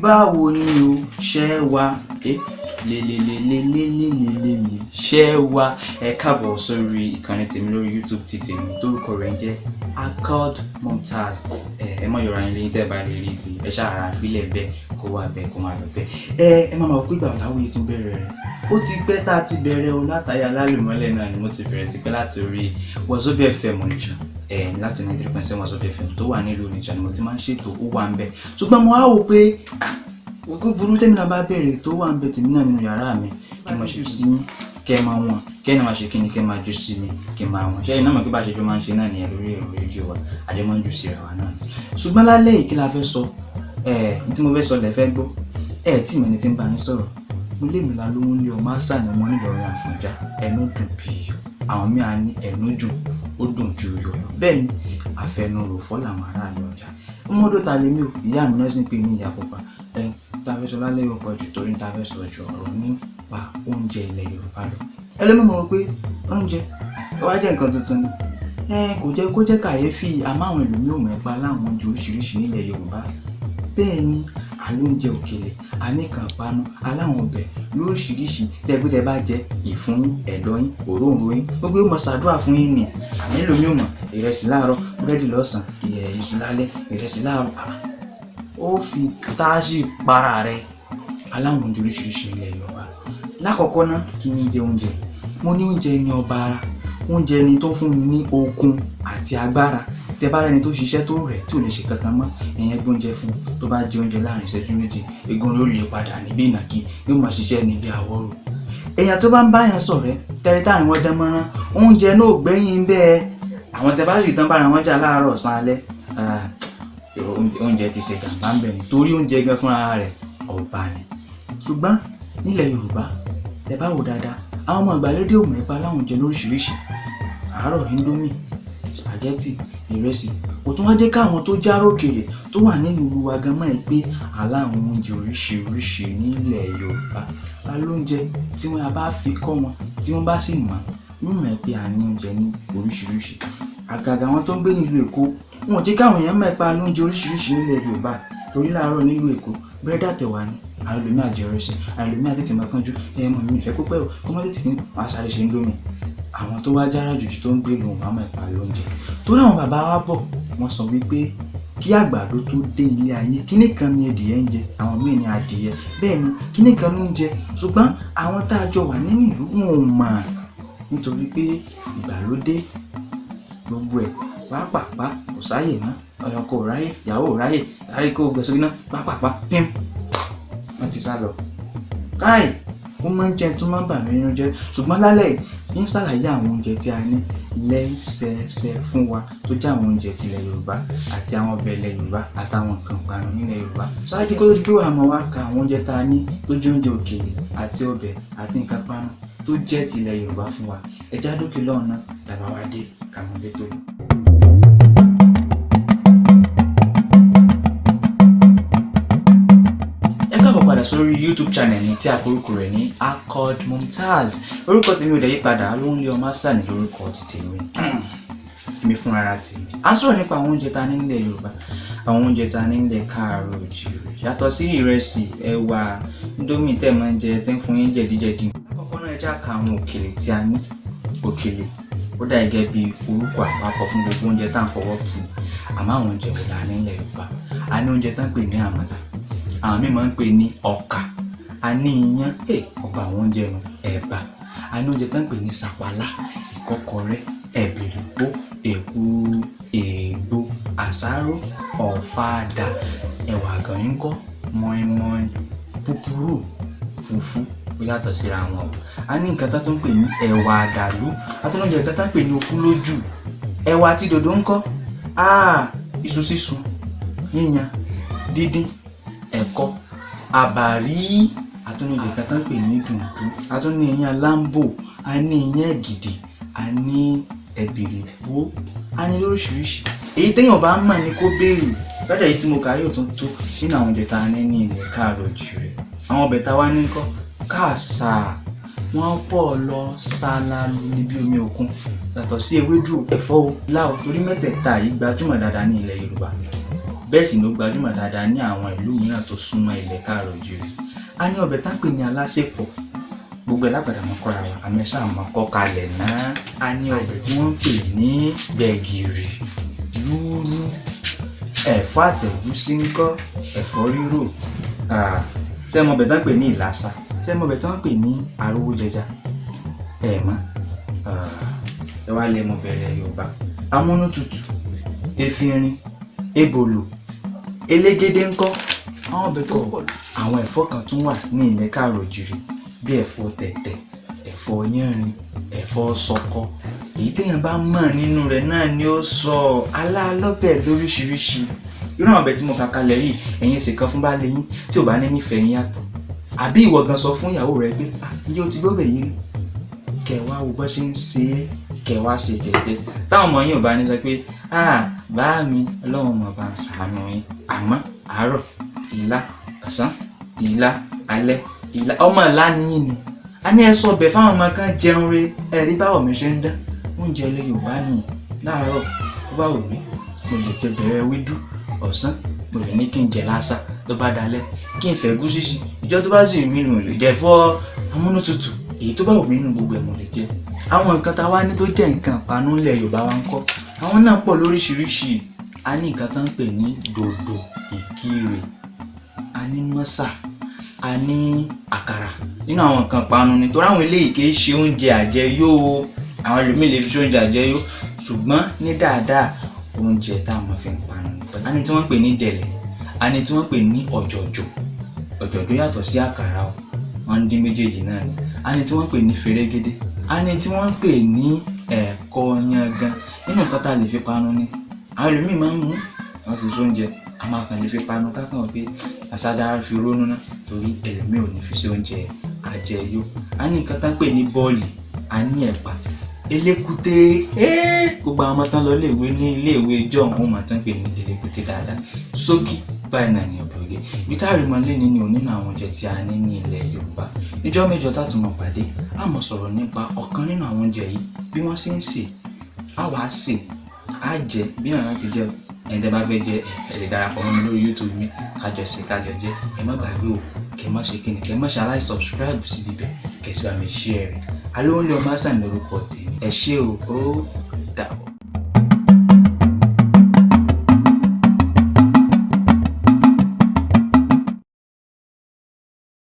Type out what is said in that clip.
Báwo ni o ṣe wà? Lelelelelelelele ṣe wà? Ẹ káàbọ̀ sórí ìkànnì tèmi lórí YouTube ti tèmi tórúkọ rẹ̀ ń jẹ́ Accord Mumtaz. Ẹ má yọra yín lẹ́yìn tẹ́ ẹ bá lè rí ibi ẹ ṣáà fílẹ̀ bẹ́ẹ̀ kó wà bẹ́ẹ̀ kó máa lọ bẹ́ẹ̀. Ẹ má máa wò pé ìgbà wo làwọn yìí tún bẹ̀rẹ̀ rẹ̀. Ó ti pẹ́ tá a ti bẹ̀rẹ̀ o, látàrí alálùmọ́lẹ̀ náà ni mo ti bẹ̀rẹ̀ tipẹ́ láti orí Wazobia FM Onitsha. Láti 93.7 Wazobia FM tó wà nílùú Onitsha ni mo ti máa ń ṣètò, ó wà ń bẹ̀. Ṣùgbọ́n mo á wò pé kó burú tèmi náà bá bẹ̀rẹ̀ tó wà ń bẹ̀ tèmi náà nínú yàrá mi, kí n máa ṣe sí yín, kẹ́ ẹ máa wọ̀n, kẹ́ ẹ náà máa ṣe kí ni, kẹ́ ẹ máa jù sí mi, kí n máa wọ̀n. Ṣé iná mọ̀ pé bá a ṣe jọ máa ń ṣe náà nìyẹn lórí ẹ̀rọ rédíò wa, àjọ máa ń jù síra wa náà ni. Ṣùgbọ́n lálẹ́ yìí, kí la fẹ́ sọ? Tí mo fẹ́ sọ lẹ fẹ́ gbọ́. Tí mẹ́ni tí ń bá yín sọ̀rọ̀, mo lé mi la lóhun lé ọmọ àṣà ni wọ́n nílò orin Àfọ̀njá. Ẹnu dùn bí iyọ̀, àwọn míì á ní ẹnu dùn, ó dùn ju iyọ̀ lọ. Bẹ́ẹ̀ ni àfẹnuròfọ́ làwọn aráàlú ọjà. Ọmọdé ta lèmi o, ìyá mi náà sì ń pè ní ìyá pupa. Tá a fẹ́ sọ lálẹ́ yóò pọ̀ jù torí tá a fẹ́ sọ ju ọ̀rọ̀ nípa oúnjẹ ilẹ̀ Yorùbá lọ. Ẹlòmíì mọ̀ pé oúnjẹ ó wá jẹ́ nǹkan tuntun ni. Kò jẹ́ kó jẹ́ kàyéfì, àmọ́ àwọn ẹlòmíì ò mọ̀ ẹ́ pa láwọn oúnjẹ oríṣiríṣi nílẹ̀ Yorùbá. Bẹ́ẹ̀ ni àlóúnjẹ òkèlè, àníkànpanu, aláwọn ọbẹ̀ lóríṣiríṣi tẹ́ pé tẹ́ bá jẹ ìfun yín, ẹ̀dọ̀ yín, òróǹro yín, gbogbo yóò mọ ṣàdúrà fún yín ni. Àmọ́ ẹlòmíì ò mọ̀, ìrẹsì láàárọ̀, búrẹ́dì lọ́sàn-án, iṣu lálẹ́, ìrẹsì láàárọ̀. Ó fi táàṣì para rẹ̀. Aláwọn oúnjẹ oríṣiríṣi nílẹ̀ Yorùbá. Lákọ̀ọ́kọ́ ná, kí ni jẹ oúnjẹ? Mo ní oúnjẹ ni ọba ara. Oúnjẹ ni tó ń fún mi ní okun àti agbára. Tí ẹ bá rí ẹni tó ṣiṣẹ́ tó rẹ̀ tí ò lè ṣe kankan mọ́, ìyẹn gbé oúnjẹ fún un. Tó bá jẹ oúnjẹ láàrín ìṣẹ́jú méjì, egun ló lè padà níbí ìnàkí, yóò máa ṣiṣẹ́ níbi àwọ̀rò. Èèyàn tó bá ń bá yẹn sọ̀rẹ́, tẹ́rí táàrin wọn dán mọ́rán, oúnjẹ náà ò gbẹ́yìn bẹ́ẹ̀. Àwọn tẹ bá rí tán bára wọn jà láàárọ̀, ọ̀sán, alẹ́, oúnjẹ ti ṣe jàǹbá ń bẹ̀ ni. Torí oúnjẹ gan fúnra rẹ̀ ọba ni. Ṣùgbọ́n nílẹ̀ Yorùbá, tẹ bá wò dáadáa, àwọn ọmọ ìgbàlódé ò mọ̀ ẹ́ pa láwọn oúnjẹ lóríṣiríṣi. Àárọ̀, indomie, spaghetti, ìrẹsì. Kò tún wá jẹ́ káwọn tó járó òkèlè tó wà nílùú wa gan mọ̀ ẹ́ pé aláwọn oúnjẹ oríṣiríṣi nílẹ̀ Yorùbá. Alóúnjẹ tí wọ́n bá fi kọ́ wọn, tí wọ́n bá sì mọ̀, wọ́n mọ̀ ẹ́ pé a ní oúnjẹ ní oríṣiríṣi. Àgàgà àwọn tó ń gbé nílùú Èkó, wọn ò jẹ́ káwọn èèyàn mọ̀ ẹ́ pé alóúnjẹ oríṣiríṣi nílẹ̀ Yorùbá. Torí láàárọ̀ nílùú Èkó, búrẹ́dì àtẹ̀wà ni. Àwọn ẹlòmíì á jẹ ìrẹsì, àwọn ẹlòmíì á tètè máa kánjú. Ẹ mọ̀ mi ìfẹ́ púpọ̀ o, kó má tètè ní wàá sáré ṣe indomie. Àwọn tó wá jára jùjù tó ń gbé ìlú wọn mọ̀ ẹ́ pa lóúnjẹ. Torí àwọn bàbá wa bọ̀, wọ́n sọ wípé kí àgbàdo tó dé ilé ayé, kíní kan ni adìẹ ń jẹ, àwọn míì ní adìẹ. Bẹ́ẹ̀ ni kíní kan ló ń jẹ. Ṣùgbọ́n àwọn tá a jọ wà nínú ìlú wọn ò mọ̀ nítorí pé ìgbàlódé gbogbo ẹ̀ pàápàá kò sáyè mọ́. Ọkọ ò ráyè, ìyàwó ò ráyè, sáré kó gbẹ sórí náà pàápàá pín. Wọ́n ti sá lọ. Káì, ó máa ń jẹ́ tó máa ń bà mí nínú jẹ́. Ṣùgbọ́n lálẹ́ yìí, ń ṣàlàyé àwọn oúnjẹ tí a ní lẹ́sẹẹsẹ fún wa tó jẹ́ àwọn oúnjẹ tilẹ̀ Yorùbá àti àwọn ọbẹ̀ ilẹ̀ Yorùbá àtàwọn nǹkan ìpanu nílẹ̀ Yorùbá. Ṣáájú kó tó di pé wàá mọ̀ wá ka àwọn oúnjẹ tá a ní tó jẹ́ oúnjẹ òkèlè àti ọbẹ̀ àti nǹkan ìpanu tó jẹ́ tilẹ̀ Yorùbá fún wa. Ẹ já dókè lọ́hùn náà, tàbá wá dé ká mọ̀ bí tó lọ. Ẹ káàbọ̀ padà sórí YouTube channel mi tí a korúkọ rẹ̀ ní Accord Mumtaz. Orúkọ tèmi ò dẹ̀ yí padà, ló ń lé ọmọ àṣà ní lórúkọ ti tèmi. Èmi fúnra tèmi. A sọ̀rọ̀ nípa àwọn oúnjẹ tá a ní nílẹ̀ Yorùbá, àwọn oúnjẹ tá a ní nílẹ̀ káàárọ̀ oòjíire. Yàtọ̀ sí ìrẹsì, ẹ̀wà, indomie tẹ̀ máa ń jẹ tẹ́ ń fún yín jẹ̀díjẹ̀dí. Àkọ́kọ́ náà, ẹ já ka àwọn òkèlè tí a ní. Òkèlè ó dà gẹ́gẹ́ bí orúkọ àpapọ̀ fún gbogbo oúnjẹ tá à ń fọwọ́ bù. Àmọ́ àwọn oúnjẹ wo la ní nílẹ̀ Yorùbá? A ní oúnjẹ tá ń pè ní àmàlà, àwọn míì máa ń pè ní ọkà. A ní iyán, ọba àwọn oúnjẹ nu, ẹ̀bà. A ní oúnjẹ tá ń pè ní sàpálá, ìkọ́kọrẹ́, ẹ̀bìrìpó, èkuru, ègbò, àsáró, ọ̀fadà, ẹ̀wà àgànyìn ńkọ́, mọ́ínmọ́ín, púpurú, fùfú, ó yàtọ̀ síra wọn o. A ní nǹkan tá tó ń pè ní ẹ̀wà àdàlú, a tún ní oúnjẹ kan tá ń pè ní ofúlójù. Ẹ̀wà àti dòdò ńkọ́, iṣu sísun, yíyan, díndín, ẹ̀kọ, àbàrí. A tún ní oúnjẹ kan tá ń pè ní dùndú, a tún ní iyán láńbò, a ní iyán ẹ̀gìdì, a ní ẹ̀bìrìpó, a ní lóríṣiríṣi. Èyí téèyàn bá mọ̀ ni kó béèrè. Lọ́dọ̀ èyí tí mo kà yóò tún tó nínú àwọn oúnjẹ tá a ní ní ilẹ̀ káàárọ̀ oòjíire. Àwọn ọbẹ̀ tá a wá ní ńkọ́, káàsà, wọ́n pọ̀ lọ ṣáláàlú níbi omi òkun. Yàtọ̀ sí ewédú, ẹ̀fọ́ o, ilá o, torí mẹ́tẹ̀ẹ̀ta yìí gbajúmọ̀ dáadáa ní ilẹ̀ Yorùbá. Bẹ́ẹ̀ sì ló gbajúmọ̀ dáadáa ní àwọn ìlú mìíràn tó súnmọ́ ilẹ̀ káàrọ̀ oòjíire. A ní ọbẹ̀ tá ń pè ní alásèpọ̀. Gbogbo ẹ̀ lápadà mọ́ kọ́ra wa, àmọ́ ẹ ṣáà mọ́ kọ́ kalẹ̀ náà. A ní ọbẹ̀ tí wọ́n ń pè ní gbẹ̀gìrì, lúrú, ẹ̀fọ́ àtẹ̀gúsí ńkọ́, ẹ̀fọ́ rírò. Ṣé ẹ mọ ọbẹ̀ tá ń pè ní ìlàsà? Ṣé ẹ mọ ọbẹ̀ tá ń pè ní arówójẹja? Ẹ mọ̀. Ẹ wá lè mọ bẹ̀rẹ̀ Yorùbá. Amúnútutù, efinrin, ebòlò, elégédé ńkọ́. Àwọn ọbẹ̀ tó pọ̀. Àwọn ẹ̀fọ́ kan tún wà ní ilẹ̀ káàrọ̀ oòjíire bí ẹ̀fọ́ tẹ̀tẹ̀, ẹ̀fọ́ yánrin, ẹ̀fọ́ ṣọkọ. Èyí téèyàn bá mọ̀ nínú rẹ̀ náà ni ó sọ alálọ́bẹ̀ lóríṣiríṣi. Irú àwọn ọbẹ̀ tí mo kà kalẹ̀ yìí, ẹ̀yin ṣe kan fún baálé yín tí ò bá ní nífẹ̀ẹ́ yín yàtọ̀. Àbí ìwọ gan sọ fún ìyàwó rẹ pé, "Ah, ǹjẹ́ o ti gbọ́ ọbẹ̀ yìí rí?" Kẹ̀ wá wo bó ṣe ń ṣe é, kẹ̀ wá ṣe kẹ̀kẹ́. Táwọn ọmọ yín ò bá ní sọ pé, "Ah, bá mi, Ọlọ́run mọ̀ bá ń ṣàánú yín." Àmọ́ àárọ̀, ìlá, ọ̀sán, ìlá, alẹ́, ìlá, ọmọ ìlá ni yín ni. A ní ẹ sọ ọbẹ̀ fáwọn ọmọ kan jẹun re, ẹ rí báwo mi ṣe ń dán. Oúnjẹ ilẹ̀ Yorùbá nìyí. Láàárọ̀, ó bá wù mí, mo lè jẹ bẹ̀rẹ̀ ewédú. Ọ̀sán, mo lè ní kí n jẹ lásà. Tó bá dalẹ́, kí n fẹ́ ẹ̀gúsí sí. Ìjọ́ tó bá sì wù mí, mo lè jẹ ẹ̀fọ́ amúnútutù. Èyí tó bá wù mí nínú gbogbo ẹ̀ mo lè jẹ. Àwọn nǹkan tá a wá ní tó jẹ́ nǹkan ìpanu nílẹ̀ Yorùbá wa ńkọ́. Àwọn náà pọ̀ lóríṣiríṣi. A ní nǹkan tó ń pè ní dòdò ìkirè, a ní mọ́sà, a ní àkàrà. Nínú àwọn nǹkan ìpanu ni. Torí àwọn eléyìí kì í ṣe oúnjẹ àjẹyó o. Àwọn ẹlòmíì lè fi ṣe oúnjẹ àjẹyó. Ṣùgbọ́n ní dáadáa, oúnjẹ tá a máa fi ń panu. A ní tí wọ́n ń pè ní dẹ̀lẹ̀, a ní tí wọ́n ń pè ní ọ̀jọ̀jọ̀. Ọ̀jọ̀jọ̀ yàtọ̀ sí àkàrà o. Wọ́n ń dín méjèèjì náà ni. A ní tí wọ́n ń pè ní fèrègédé. A ní tí wọ́n ń pè ní ẹ̀kọ yangan. Nínú nǹkan tá a lè fi panu ni. Àwọn ẹlòmíì máa ń mú, wọ́n fi ṣe oúnjẹ. A máa kàn lè fi panu ká kàn pé àsádà fi rónú ná torí ẹlòmíì ò ní fi ṣe oúnjẹ àjẹyó. A ní nǹkan tá ń pè ní bọ́ọ̀lì, a ní ẹ̀pà, elékúté. Gbogbo àwọn ọmọ tán lọ ilé ìwé ní ilé ìwé jọ̀hún, wọ́n mọ̀ tán pè ní elékúté dáadáa. Ṣókí báyìí náà ni ọbẹ̀ oge. Ibi tá a rí mọ́ léni ni ò nínú àwọn oúnjẹ tí a ní ní ilẹ̀ Yorùbá. Níjọ́ mẹ́jọ tá tún mọ̀ pàdé, a mọ̀ sọ̀rọ̀ nípa ọ̀kan nínú àwọn oúnjẹ yìí bí wọ́n ṣe ń sè, á wá sè, á jẹ bí àwọn ti jẹ. Ẹ̀yin tí ẹ bá fẹ́ jẹ, ẹ lè darapọ̀ mọ́ mi lórí YouTube mi, ká jọ sè, ká jọ jẹ. Ẹ má gbàgbé o, kẹ má ṣe kíni, kẹ má ṣe aláì subscribe síbi bẹ́ẹ̀, kẹ sì bá mi share rẹ̀. Alóhùn lé ọmọ Hassan lórúkọ tèmi. Ẹ ṣé o, ó dàbọ̀.